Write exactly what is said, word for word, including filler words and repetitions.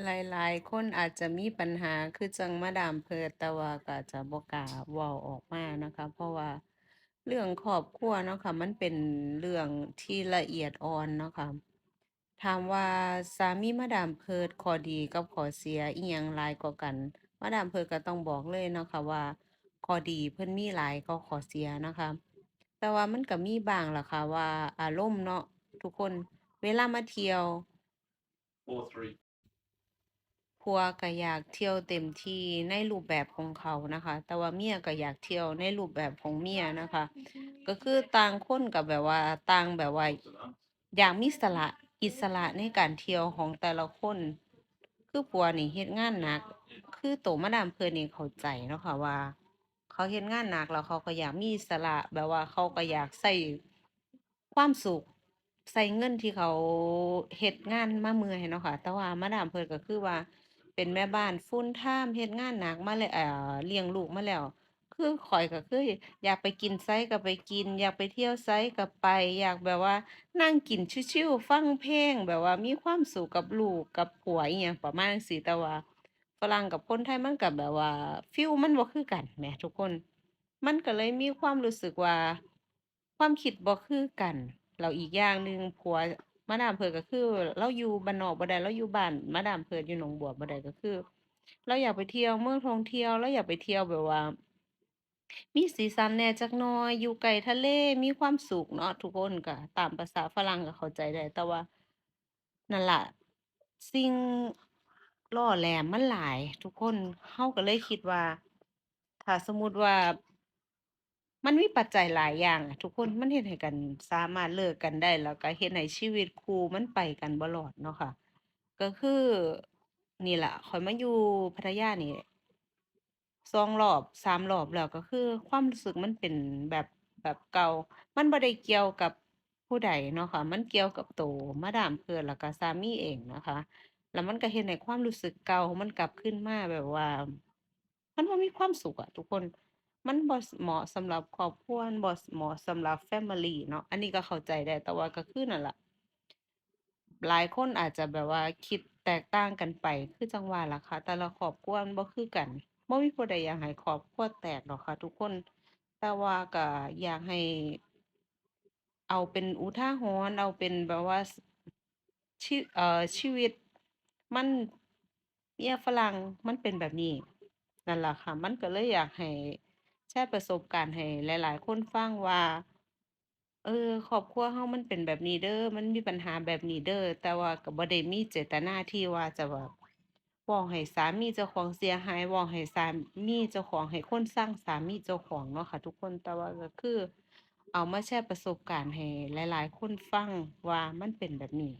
หลายๆคนอาจจะมีปัญหาคือจั่งมาดามเพิด แต่ว่าก็อาจจะบ่กล้าเว้าออกมานะคะ เพราะว่าเรื่องครอบครัวเนาะค่ะ มันเป็นเรื่องที่ละเอียดอ่อนเนาะค่ะ ถามว่าสามีมาดามเพิดข้อดีกับข้อเสียอิหยังหลายกว่ากัน มาดามเพิดก็ต้องบอกเลยเนาะค่ะว่า ข้อดีเพิ่นมีหลายกว่าข้อเสียนะคะ แต่ว่ามันก็มีบ้างล่ะค่ะว่าอารมณ์เนาะทุกคน เวลามาเที่ยว ผัวก็อยากเที่ยวเต็มที่ในรูปแบบของเขานะคะ แต่ว่าเมียก็อยากเที่ยวในรูปแบบของเมียนะคะ ก็คือต่างคนก็แบบว่าต่างแบบว่าอยากมีสละ อิสระในการเที่ยวของแต่ละคน คือผัวนี่เฮ็ดงานหนัก คือโตมาดามเพิ่นนี่เข้าใจเนาะค่ะว่า เขาเฮ็ดงานหนักแล้วเขาก็อยากมีอิสระ แบบว่าเขาก็อยากใช้ความสุข ใช้เงินที่เขาเฮ็ดงานมาเมื่อยเนาะค่ะ แต่ว่ามาดามเพิ่นก็คือว่าเป็นแม่บ้าน full time เฮ็ดงานหนักมาแล้ว เอ่อ เลี้ยงลูกมาแล้ว คือข้อยก็คืออยากไปกินไสก็ไปกิน อยากไปเที่ยวไสก็ไป อยากแบบว่านั่งกินชิลๆ ฟังเพลง แบบว่ามีความสุขกับลูกกับผัวอิหยังประมาณจั่งซี้ แต่ว่าฝรั่งกับคนไทยมันก็แบบว่าฟีลมันบ่คือกันแหมทุกคน มันก็เลยมีความรู้สึกว่า ความคิดบ่คือกัน แล้วอีกอย่างหนึ่งผัวมาดามเพิ่นก็คือลาวอยู่บ้านนอกบ่ได้ ลาวอยู่บ้านมาดามเพิ่นอยู่หนองบัวบ่ได้ ก็คือลาวอยากไปเที่ยวเมืองท่องเที่ยว ลาวอยากไปเที่ยวแบบว่า มีสีสันแหน่จักหน่อย อยู่ใกล้ทะเล มีความสุขเนาะ ทุกคนก็ตามประสาฝรั่งก็เข้าใจได้ แต่ว่า นั่นล่ะ สิ่งหล่อแหลมมันหลายทุกคน เฮาก็เลยคิดว่า ถ้าสมมุติว่า มันมีปัจจัยหลายอย่างอะทุกคน มันเฮ็ดให้กันสามารถเลิกกันได้ แล้วก็เฮ็ดให้ชีวิตคู่มันไปกันบ่รอดเนาะค่ะ ก็คือ นี่ล่ะ ข้อยมาอยู่พัทยานี่ สองรอบสามรอบแล้ว ก็คือความรู้สึกมันเป็นแบบ แบบเก่า มันบ่ได้เกี่ยวกับผู้ใดเนาะค่ะ มันเกี่ยวกับโตมาดามเพิ่น แล้วก็สามีเองนะคะ แล้วมันก็เฮ็ดให้ความรู้สึกเก่ามันกลับคืนมาแบบว่า มันบ่มีความสุขอะทุกคน มันบ่เหมาะสำหรับครอบครัว มันบ่เหมาะสำหรับแฟมิลีเนาะ อันนี้ก็เข้าใจได้ แต่ว่าก็คือนั่นล่ะ หลายคนอาจจะแบบว่าคิดแตกต่างกันไป คือจั่งว่าล่ะค่ะ แต่ละครอบครัวมันบ่คือกัน บ่มีผู้ใดอยากให้ครอบครัวแตกดอกค่ะทุกคน แต่ว่าก็อยากให้ เอาเป็นอุทาหรณ์ เอาเป็นแบบว่า ช- ชี- เอ่อ ชีวิตมัน เมียฝรั่งมันเป็นแบบนี้ นั่นล่ะค่ะ มันก็เลยอยากให้แชร์ประสบการณ์ให้หลายๆคนฟังว่า เออ ครอบครัวเฮามันเป็นแบบนี้เด้อ มันมีปัญหาแบบนี้เด้อ แต่ว่าก็บ่ได้มีเจตนาที่ว่าจะแบบเว้าให้สามีเจ้าของเสียหาย เว้าให้สามีเจ้าของ ให้คนซังสามีเจ้าของเนาะค่ะทุกคน แต่ว่าก็คือเอามาแชร์ประสบการณ์ให้หลายๆคนฟังว่ามันเป็นแบบนี้